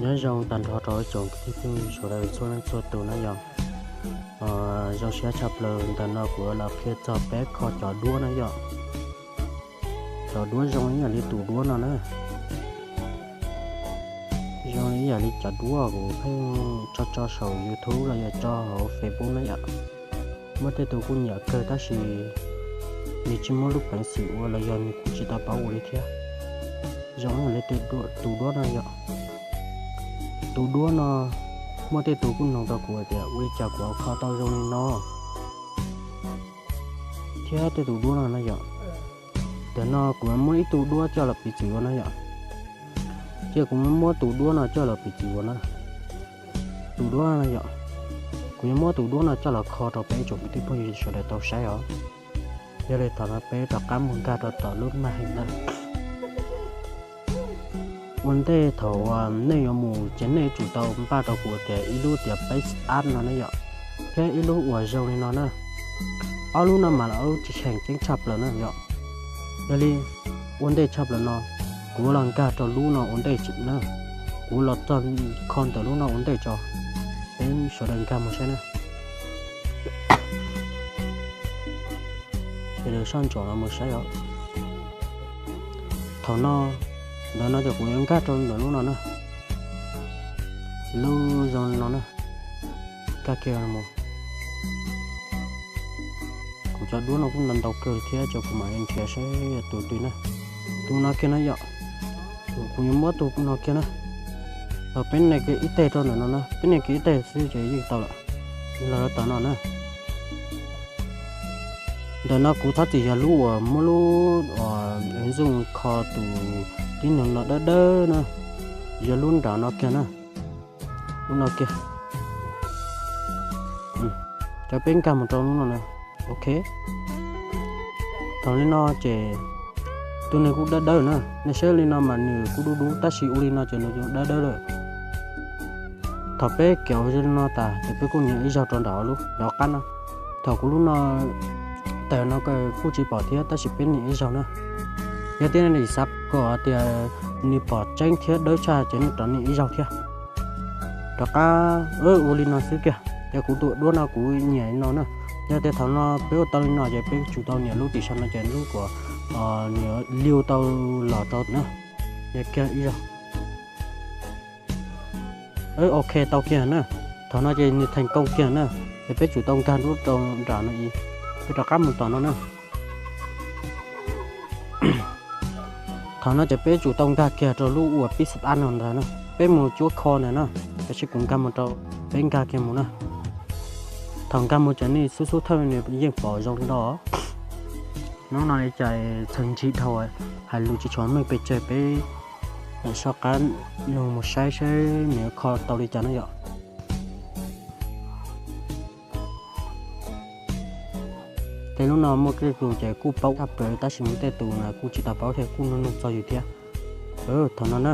Nyob zoo tag nrho rau ib tsoom kwv tij phooj ywg sawv daws txhua leej txhua tus na yom. Zoo siab tshaj plaws ntawm no kuv los qhia txog peb kho cov duab na yom. Cov duab zoo ib yam li tus duab no na. Zoo ib yam li cov duab kuv pheej tso tso saum YouTube los yog tso hauv Facebook na yom. Muaj tej tus kuj nyiam kawg tab sis nws tsis muaj lub peev xwm ua los yog nws kuj tsis tau paub ua li thiab. Zoo ib yam li tus duab no yom. Tus duab no muaj tej tus kuj nug rau kuv tias ua li cas kuv kho tau zoo li no thiab tej tus duab no na yom. Ntawm no kuv muab ib tug duab coj los piv txwv ua na yom. Cia kuv muab tus duab no coj los piv txwv ua na. Tus duab no yom, kuv yuav muab tus duab no coj los kho rau peb tsoom kwv tij phooj ywg sawv daws tau saib os. Yog li thaum no peb rov qab mus nkag rau tom lub màn hình na. Ua ntej thaum nej yuav mus ces nej tsum tau npaj rau kuv tias ib lub tias peb app no na yom, thiab ib lub uas zoo li no na. Ob lub no mas los ob lub tsis kheev ceeb tshaj plaws na yom. Yog li ua ntej tshaj plaws no, kuv los nkag rau lub no ua ntej na. Kuv los txog kho ntawm lub no ua ntej tso, peb sawv daws nkag mus saib na. Sawv daws soj ntsuam los mus saib os. Thaum no, ntawm no ces kuv yuav nkag rau ntawm lub no na. Lub zoo li no na. Nkag kiag mus. Kuv cov duab no kuj ntau ntau kawg thiab ces kuv mam li nrhiav saib tus twg na. Tus no kiag na yom. Kuv yuav muab tus no kiag na. Los peb nias kiag ib teg rau ntawm no na, peb nias kiag ib teg xwb ces yeej tau lawm. Los rau tom no na. Ntawm no kuv thov txim yog lub uas muab lub uas zoom kho tus tib neeg no dawb dawb na, yog lub nram no kiag na, lub no kiag. Cov peb nkag mus rau lub no na. Ok. Thaum li no ces tus neeg kuj dawb dawb na, nej saib li no mas nws kuj dub dub tab sis ua li no ces nws dawb dawb lawm. Thaum peb kiav zoo li no tas ces peb kuj nias ib zaug rau nram lub nram qab no. Thaum kuv lub no tawm no kuj tsis pom thiab tab sis peb nias ib zaug na. Yog tias nej xav kom tias nws pom tseeb thiab dawb tshaj ces nej rov nias ib zaug thiab. Rov qab ua li no xwb kiag, ces kuv tus duab no kuv nias li no na. Yog tias thaum no peb ua tau li no ces peb tsum tau nias lub tim saum no ces lub kuv nias liu tau los rau na. Nias kiag ib zaug. Ok tau kiag na. Thaum no ces nws theem koob kiag na, ces peb tsum tau nkag lub rau nram no, peb rov qab mus tom no na. Thaum no ces peb tsum tau nkag kiag rau lub uas pib xav ab no ntag na. Peb mus cuab kho ntag na, tab sis kuv nkag mus rau, peb nkag kiag mus na. Thaum nkag mus ces nej xub xub thawj nws yeej pom zoo li no. Hnub no li cas txhaws ntshis dhau, hais lus tsis tshua meej pes tsawg, peb soj qab nug mus saib saib nws kho tau li cas na yom. Tej lub no muaj tej tus ces kuj paub tshaj plaws tab sis muaj tej tus na kuj tsis tau paub thiab kuj nug nug txog yus thiab. Thaum no na,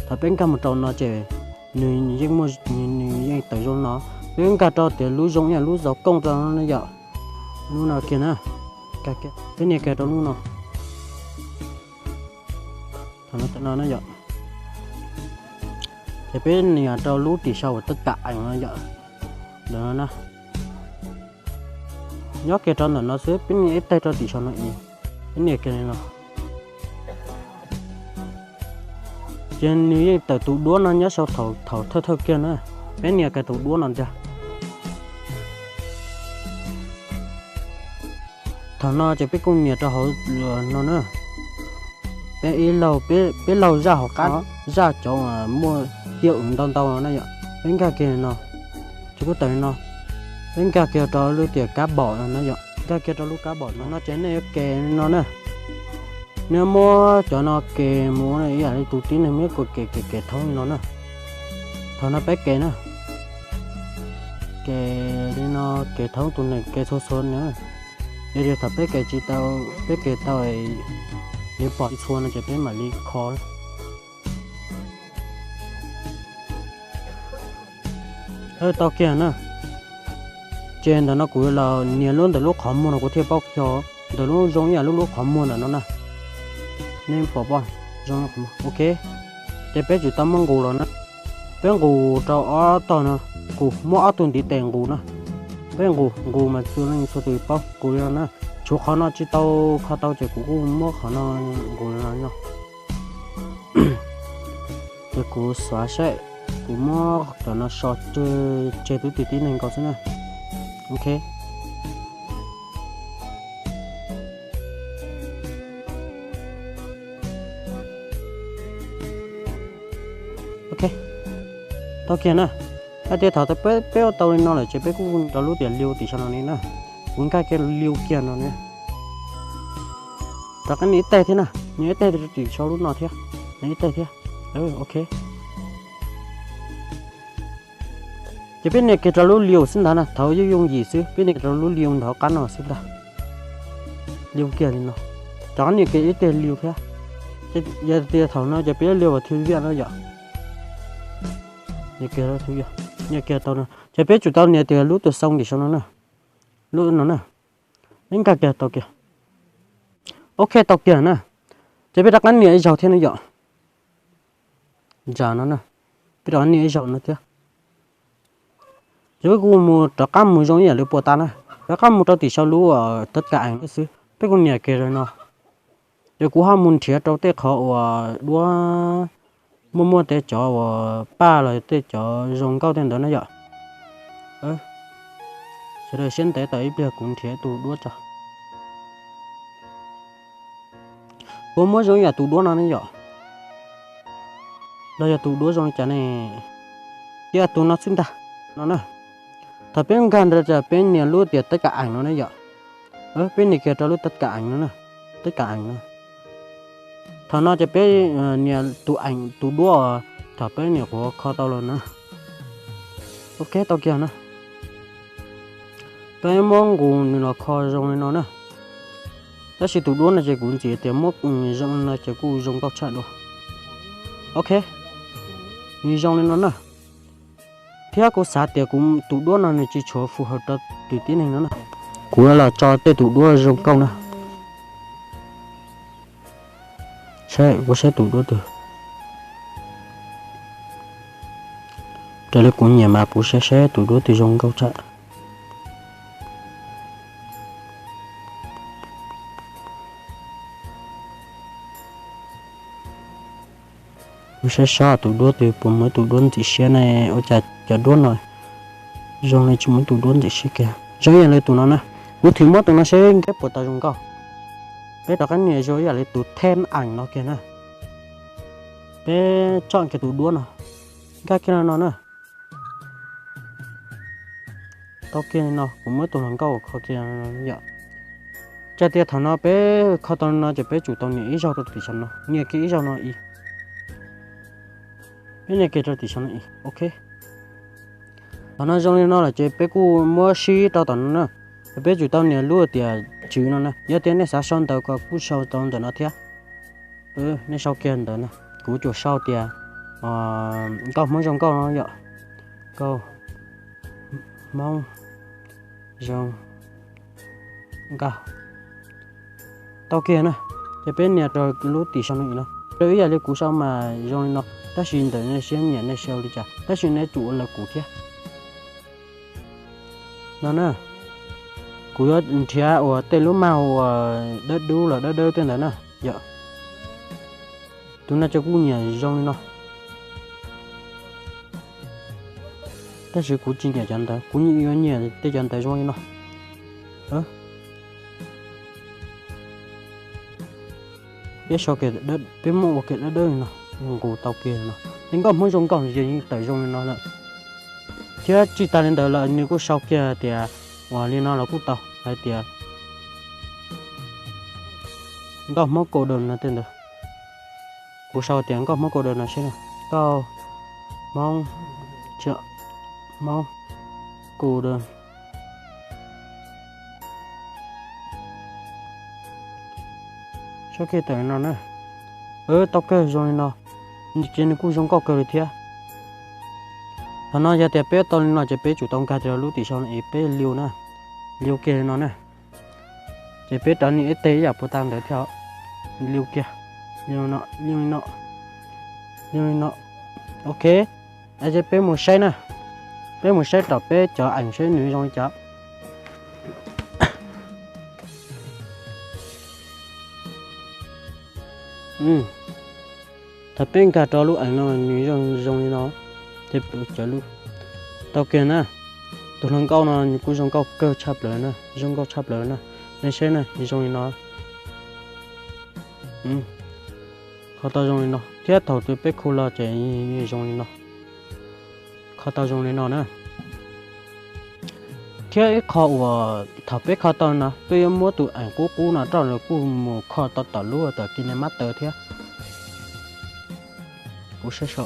thaum peb nkag mus rau no ces nws yeej muaj, nws yeej tawm zoo no. Peb nkag rau tias lub zoo ib yam lub zov kooj rau no yom. Lub no kiag na, peb nias kiag rau lub no. Thaum no yom, ces peb nias rau lub tim saum uas tab tam no yom, ntawm no na. Nyob kiag rau ntawm no xwb, peb nias ib teg rau tim saum no ib, peb nias kiag li no. Ces nws yeej tawm tus duab no nyob saum thaum thawj thawj kiag na, peb nias kiag tus duab no ntag. Thaum no ces peb kuj nias rau hauv no na. Peb ib laug, peb laug zaj hauv qab, zaj cov muaj hiav ntau ntau no na yom. Peb nkag kiag no, ces kuj tawm li no. Peb nkag kiag rau lub tias kab npom no na yom, nkag kiag rau lub kab npom no no ces nej yuav kem li no na. Nej muab cov no kem mus ib yam li tus tib neeg muab kem kem kem thoob li no na. Thaum no peb kem na, kem li no, kem thoob tus neeg kem txhua txhua na. Yog tias thaum peb kem tsis tau, peb kem tau yuav pom txhua no ces peb mam li kho. Tau kiag na. Ces ntawm no kuv los nias lub ntawm lub qhov muag no kuv thiaj paub kiag, ntawm lub zoo ib yam lub lub qhov muag ntawm no na. Nej pom pom zoo, ok. Ces peb tsum tau muab nqus los na. Peb nqus rau ob tog no, nqus muab ob tug ntiv tes nqus na. Peb nqus nqus mas txhua leej txhua tus paub nqus li no na. Tshuav qhov no tsis tau kho tau ces kuv kuj muab qhov no nqus li no no. Ces kuv xav seb, kuv muab cov no so tseg twb tib neeg nkaus xwb na. Ok. Ok, tau kiag na. Hais tias thaum peb ua tau li no lawm ces peb kuj rau lub tias liu tim sau no ni na. Kuv nkag kiag liu kiag no ni. Rov qab nias ib teg thiab na, nias ib teg tim sau lub no thiab, nias ib teg thiab. Ok. Ces peb nias kiag rau lub liu xwb ntag na, thaum yooj yooj yim xwb, peb nias kiag rau lub liu nrov qab no xwb ntag. Liu kiag li no, rov qab nias kiag ib teg liu thiab. Yog tias thaum no ces peb liu vas thwv viaj no yom. Nias kiag tau no, ces peb tsum tau nias tias lub tus xoo tim sau no na, lub no na. Peb nkag kiag tau kiag. Ok, tau kiag na. Ces peb rov qab nias ib zaug thiab no yom. Zam no na, peb rov qab nias ib zaug no thiab. Ces peb kuj mus rov qab mus zoo ib yam li puas tas na, rov qab mus rau tim sau lub tawv kas ees xwb, peb kuj nias kiag rau no. Ces kuv ho mus nrhiav rau tej qhov uas duab muaj muaj tej cov uas paj los tej cov zoo nkauj tej ntawd na yom. Sawv daws siab ntev tau ib pliag kuv nrhiav tus duab tso. Kuv muab zoo ib yam tus duab no ne yom. Los yog tus duab zoo li cas ne? Ib yam tus no xwb ntag no na. Thaum peb nkag ntawd ces peb nias lub tias tawv kas ees no ne yom. Peb nias kiag rau lub tawv kas ees no, tawv kas ees no. Thaum no ces peb nias tus ees tus duab thaum peb nias quav kho tau lawm na. Ok, tau kiag na. Peb muab nqus nws los kho zoo li no na. Tab sis tus duab no ces kuv ntxiv tias muab zoo no ces kuj zoo nkauj tshaj dua. Ok, nws zoo li no na. Thiab kuv xav tias kuv tus duab no nws tsis tshuav phù hợp rau tus tib neeg no na. Kuv los tso tej tus duab zoo nkauj na. Saib kuv saib tus duab twg. Raws li kuv nyiam mas kuv saib saib tus duab twg zoo nkauj tshaj. Kuv saib saib tus duab twg puas muaj tus duab ntxim siab ne. Ua cas cov duab no zoo li tsis muaj tus duab ntxim siab kiag. Zoo ib yam li tus no na. Kuv thim muab tus no seb nkag puas tau zoo nkauj. Peb rov qab nias zoo ib yam li tus thej ees no kiag na. Peb tso kiag tus duab no, nkag kiag no na. Tau kiag li no, kuv muab tus hluas nkauj kho kiag yom. Txawm tias thaum no peb kho tau li no ces peb tsum tau nias ib zaug rau tim saum no, nias kiag ib zaug no ib. Peb nias kiag rau tim saum no ib, ok. Thaum no zoo li no lawm ces peb kuj muab sib rau tom no na. Peb tsum tau nias lub tias tswv no na. Yog tias nej xav sau ntawv ko kuj sau tau ntawm no thiab. Nej sau kiag ntawd na, kuv tsuas sau tias nkauj Hmoob zoo nkauj no yom. Nkauj Hmoob zoo nkauj. Tau kiag na, ces peb nias rau lub tim sau no no. Rau ib yam li kuv sau mas zoo li no, tab sis ntawm nej siab nyiam nej sau li cas, tab sis nej tsum ua lawv kuv thiab. No na, kuv yuav nrhiav uas tej lub mag uas dawb dub los dawb dawb tej ntawd na yom. Tus no ces kuj nyiam zoo li no. Tab sis kuv tsis nyiam cov ntawd, kuv yuav nyiam tej cov ntawd zoo li no. Peb sau kiag, peb muab ua kiag dawb dawb li no, nqus tau kiag no. Ces nkauj Hmoob zoo nkauj ces yeej tawm zoo li no lawm. Thiab tsis tas li ntawd lawm nws kuj sau kiag tias uas li no los kuj tau hais tias nkauj Hmoob cộng đồng no tej ntawd. Kuv sau tias nkauj Hmoob cộng đồng no seb, nkauj Hmoob, Hmoob cộng đồng. Sau kiag tawm li no na. Tau kawg zoo li no, ces nws kuj zoo nkauj kawg li thiab. Thaum no yog tias peb tau li no ces peb tsum tau nkag rau lub tim sau no es peb liu na, liu kiag li no na. Ces peb rov nias ib teg ib yam puas tag ntawd thiab, liu kiag, liu li no, liu li no, liu li no. Ok, Ces peb mus saib na, peb mus saib rau peb cov eem saib nws zoo li cas. Thaum peb nkag rau lub eem no nws zoo zoo li no, ces peb cov lub, tau kiag na, tus hluas nkauj no nws kuj zoo nkauj kawg tshaj plaws na, zoo nkauj tshaj plaws na. Nej saib na, zoo li no. Kho tau zoo li no thiab thaum twg peb khu los ces zoo li no. Kho tau zoo li no na. Thiab ib qho uas thaum peb kho tau no peb yuav muab tus eem qub qub no rau lawv kuj mus kho tau tom lub tom KineMaster thiab. Kuv saib so,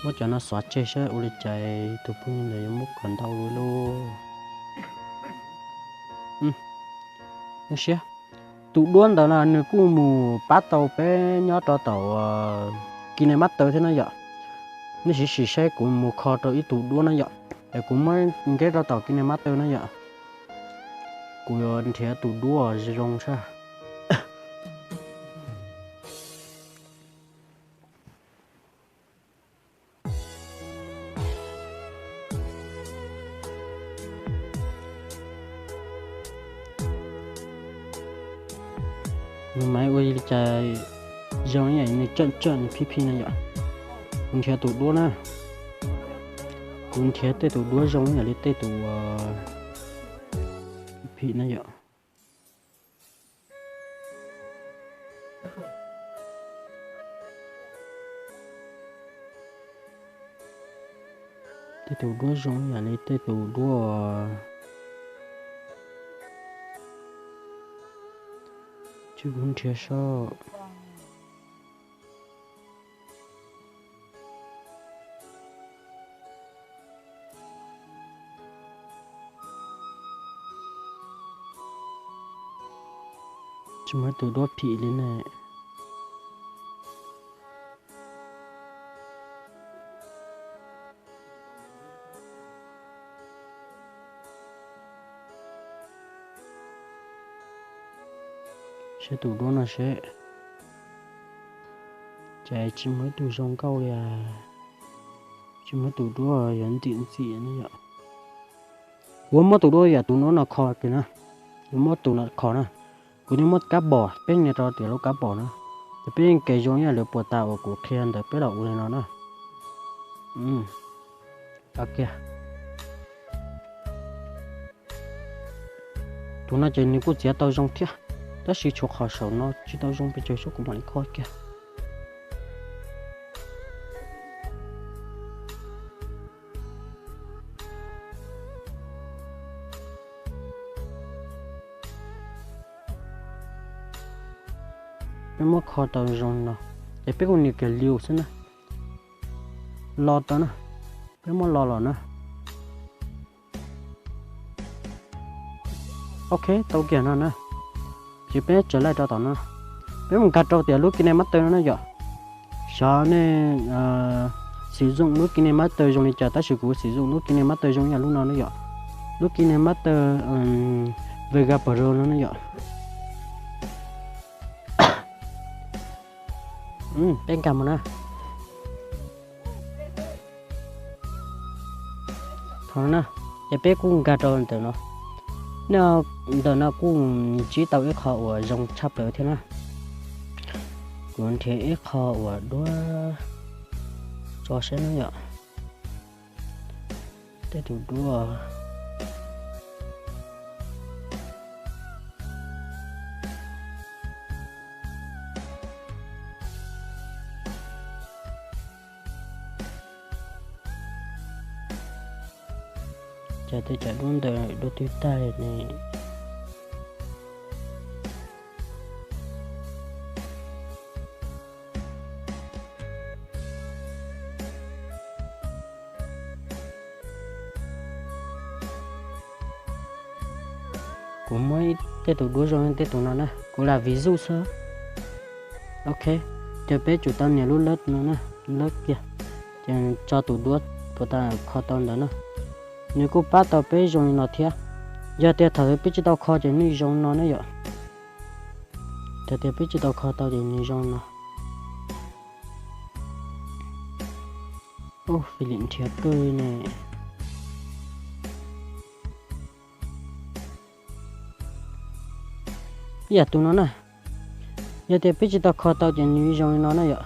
muab cov no xóa tseg saib ua li cas tus phooj ywg ntawd yuav muab kom ntau li lauj. Siab, tus duab ntawd no nws kuj mus pab tau peb nyob rau tom KineMaster thiab na yom. Nej sim sim saib kuv mus kho rau ib tug duab na yom, es kuv muab nqeb rau tom KineMaster na yom. Kuv yuav nrhiav tus duab zoo sab. Nws mas ua li cas zoo ib yam nws tsawm tsawm nws phij phij na yom. Kuv nrhiav tus duab na, kuv nrhiav tej tus duab zoo ib yam li tej tus phij phij na yom. Tej tus duab zoo ib yam li tej tus duab, tsis kuv nrhiav saib. Tsis muaj tus duab phim li ne. Saib tus duab no seb, cas tsis muaj ib tug zoo nkauj li. Tsis muaj tus duab yuav ntxim ntxim ne yom. Kuv muab tus duab yam tus duab no kho kiag na, kuv muab tus no kho na. Kuv yeej muab kab pom, peb nias rau tias lub kab pom na, ces peb yeej kis zoo ib yam li puas tas uas kuv qhia ntawd peb los ua li no na. Kiag, tus no ces nws kuj txiav tau zoo thiab, tab sis tshuav qhov saum no tsis tau zoo pes tsawg, kuv mam li kho kiag. Peb muab kho tau zoo no, ces peb kuj nias kiag liu xwb na. Los tau na, peb muab los los na. Ok, tau kiag no na. Ces peb tsaws laij rau tom no, peb mus nkag rau tias lub KineMaster no na yom. Xyov nej xim zoo lub KineMaster zoo li cas, tab sis kuv xim zoo lub KineMaster zoo yam lub no na yom. Lub KineMaster Vega Pro no na yom. Peb nkag mus na. Thaum no na, ces peb kuj nkag rau ntawm no. Ntawm no kuj ntsib tau ib qho uas zoo tshaj plaws thiab na. Kuv nrhiav ib qho uas duab tso saib na yom. Tej tus duab. Cas tej cov duab ntawd duab twg tag li ne. Kuv muab tej tus duab zoo tej tus no na, kuv lam vis zuj xwb. Ok, ces peb tsum tau nias lub lab no na, lab kiag, ces tso tus duab puas tas kho tau ntawd na. Nws kuj pab tau peb zoo li no thiab. Yog tias thaum peb tsis tau kho ces nws zoo no ne yom. Yog tias peb tsis tau kho tau ces nws zoo no. Ub, Philip nrhiav kawg ne. Ib yam tus no na, yog tias peb tsis tau kho tau ces nws zoo li no na yom.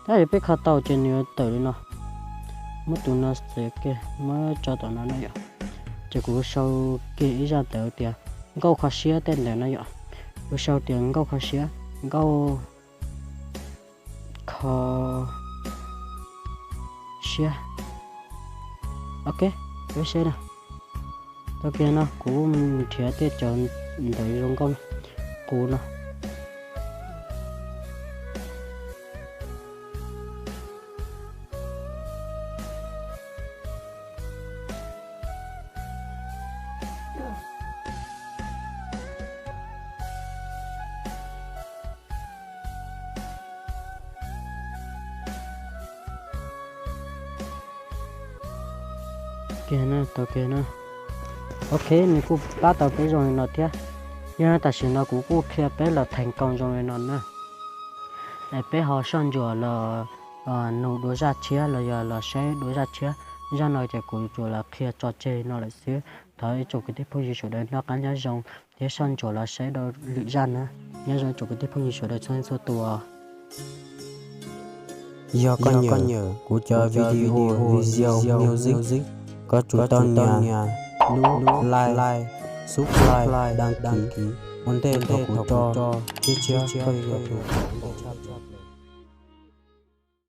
Tab sis peb kho tau ces nws yuav tawm li no. Muab tus no xav kiag muab tso tom no na yom. Ces kuv sau kiag ib zaj ntawv tias nkauj kho siab tej ntawd no yom. Kuv sau tias nkauj kho siab, nkauj kho siab. Ok, peb saib na. Tau kiag no kuv nrhiav tej cov ntawv zoo nkauj qus no. Kiag na, tau kiag na. Ok, nws kuj pab tau peb zoo li no thiab. Yog tam sim no kuv kuj qhia peb los theej koom zoo li no na. Es peb ho soj ntsuam los nug dua zaj tshiab los yog los saib dua zaj tshiab. Zaj no ces kuv tsuas los qhia tso tseg no lawm xwb. Thov ib tsoom kwv tij phooj ywg sawv daws noj qab nyob zoo thiab soj ntsuam los saib dua lwm zaj na. Nyob zoo ib tsoom kwv tij phooj ywg sawv daws txhua txhua tus. Yog koj nyiam kuv cov video, video music, koj tsum tau nias lub like, subscribe, đăng ký ua ntej thaum kuv tso tshiab tshiab koj yuav tau ua ntej tshaj.